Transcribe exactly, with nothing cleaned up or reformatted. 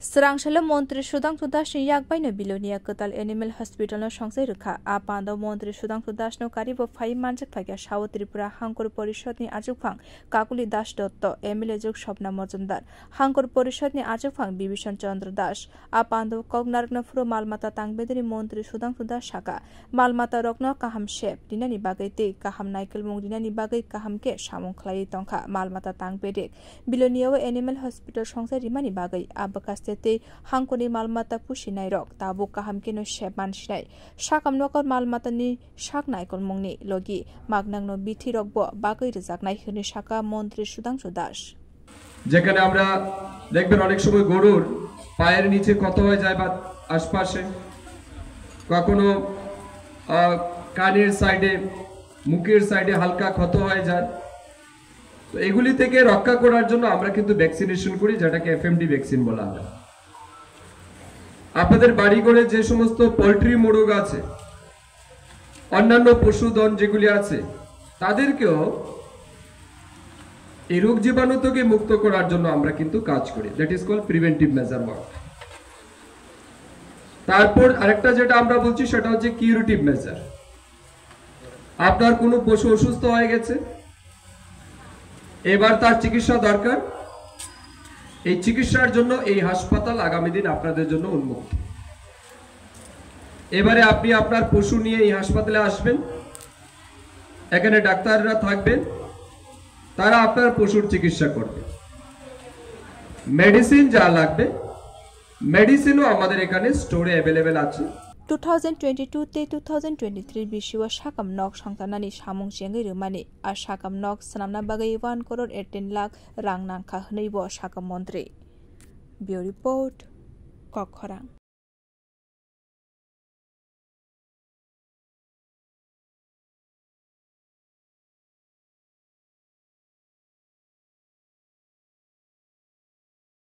Swrangsailo Montri Sudhangshu Das ni yak baino Bilonia kwtal Animal Hospital no songchai rwkha. A pando Montri Sudhangshu Das no karibo phai manjak phaikha Sao Tripura Hangkor Porishod ni achukphang Kakuli Das Dotto, M L A jwk Swapna Mojumdar, Hangkor Porishod ni achukphang Bibishan Chandra Das. A pando kok narwkna phuru malmata tangbedri Montri Sudhangshu Das saka, malmata rokno kaham sep rinani bagwi tei kaham naikolmung rinani bagwi kaham khe samung khlaiwi tongkha malmata tangbedik. Bilonia o Animal Hospital songchai rimani bagwi a bwkhaste tei hangkoni malmata pusinai rok tabuk kaham kheno sep mansinai. Sakam nokar malmata ni sak naikolmung ni logi magnang no bithi rok bo bagwi rwjaknai hwnwi saka Montri Sudhangshu Das. যেখানে আমরা দেখবেন অনেক সময় গরুর পায়ের নিচে ক্ষত হয়ে যায় বা আশপাশে কখনো, আহ, কানের সাইডে, মুখের সাইডে হালকা ক্ষত হয়ে যায়। তো এগুলি থেকে রক্ষা করার জন্য আমরা কিন্তু ভ্যাকসিনেশন করি, যেটাকে এফএমডি ভ্যাকসিন বলা হয়। আপনাদের বাড়িঘরে যে সমস্ত পোলট্রি মোরগ আছে, অন্যান্য পশুধন যেগুলি আছে, তাদেরকেও এই রোগ জীবাণু থেকে মুক্ত করার জন্য আমরা কিন্তু কাজ করি। That is called preventive measure work. তারপর আরেকটা যেটা আমরা বলছি, সেটা হচ্ছে কিউরেটিভ মেজার। আপনার কোনো পশু অসুস্থ হয়ে গেছে, এবার তার চিকিৎসা দরকার, এই চিকিৎসার জন্য এই হাসপাতাল আগামী দিন আপনাদের জন্য উন্মুক্ত। এবারে আপনি আপনার পশু নিয়ে এই হাসপাতালে আসবেন, এখানে ডাক্তাররা থাকবেন, তারা আপনার পশুর চিকিৎসা করবে। মেডিসিন যা লাগবে, মেডিসিনও আমাদের এখানে স্টোরে অ্যাভেলেবেল আছে। Two thousand twenty-two tei two thousand twenty-three bisio sakam nok songtanani samung chengwi rwmani, a sakam nok swnamna bagwi one crore eighteen lakh rang nangkha hwnwi bo sakha montri. Bureau Report, Kokkhorang.